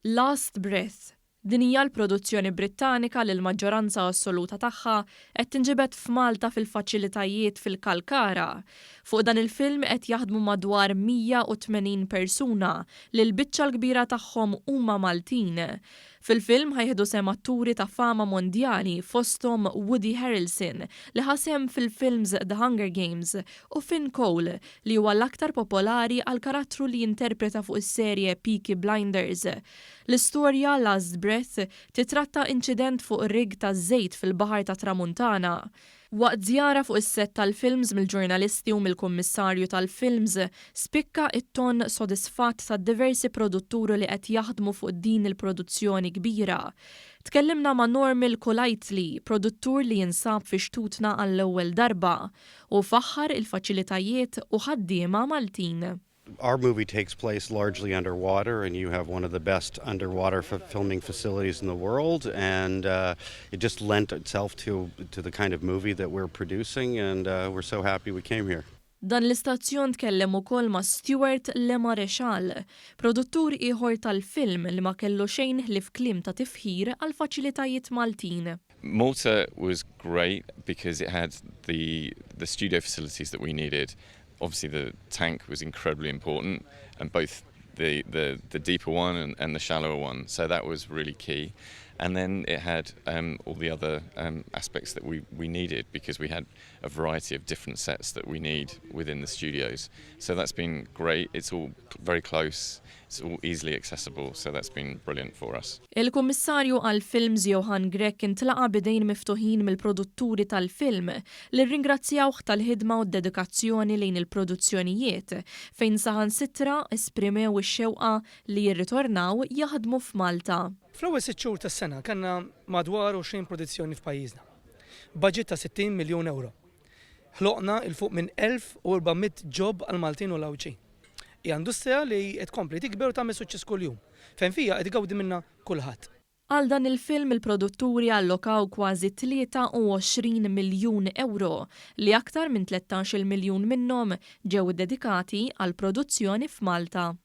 Last Breath. Din hija l-produzzjoni Brittanika li l-maġġoranza assoluta tagħha qed tinġibed f'Malta fil-faċilitajiet fil-Kalkara. Fuq dan il-film qed jaħdmu madwar 180 persuna li l-biċċa l-kbira tagħhom huma Maltin. Fil-film ħa jieħdu sehem atturi ta' fama mondjali, fosthom Woody Harrelson, li ħa sehem fil-films The Hunger Games, u Finn Cole, li huwa l-aktar popolari għall-karattru li jinterpreta fuq is-serje Peaky Blinders. L-istorja Last Breath titratta inċident fuq rig taż-żejt fil-Baħar tat-Tramuntana. Waqt żjara fuq is-sett tal-films mill-ġurnalisti u mill-Kummissarju tal-Films, spikka it-ton sodisfatt tad-diversi produtturi li qed jaħdmu fuq din il-produzzjoni kbira. Tkellimna ma' Normal Golightly, produttur li jinsab fi xtutna għall-ewwel darba, u faħħar il-faċilitajiet u ħaddiema Maltin. Our movie takes place largely underwater, and you have one of the best underwater filming facilities in the world, and it just lent itself to the kind of movie that we're producing, and we're so happy we came here. Dan l-istazzjon tkellem ukoll ma' Stuart Lemaréchal, produttur ieħor tal-film li ma kellu xejn ħlief kliem ta' tifħir għal faċilitajiet Maltin. Malta was great because it had the studio facilities that we needed. Obviously, the tank was incredibly important, and both the deeper one and the shallower one. So that was really key. And then it had all the other aspects that we needed because we had a variety of different sets that we need within the studios. So that's been great. It's all very close. It's all easily accessible. So that's been brilliant for us. Il-Kummissarju għal-Films Johann Grech intlaqa b'idejn miftuħin mill-produtturi tal-film li rringrazzjawh tal-ħidma u dedikazzjoni lejn il-produzzjonijiet, fejn saħansitra esprimew ix-xewqa li jirritornaw jaħdmu f'Malta. Fl-ewwel 6 xhur tas-sena kellna madwar 20 produzzjoni f'pajjiżna. Budget ta' 60 miljun euro. Ħloqna 'l fuq minn 1400 job għal Maltin u l-Għawdxin. Hija industrija li qed tkompli tikber u tagħmel suċċess kuljum. Fejn fija qed igawdi minnha kulħadd. Għal dan il-film il-produtturi allokaw kważi 23 miljun euro, li aktar minn 13 miljun minnhom ġew dedikati għal produzzjoni f'Malta.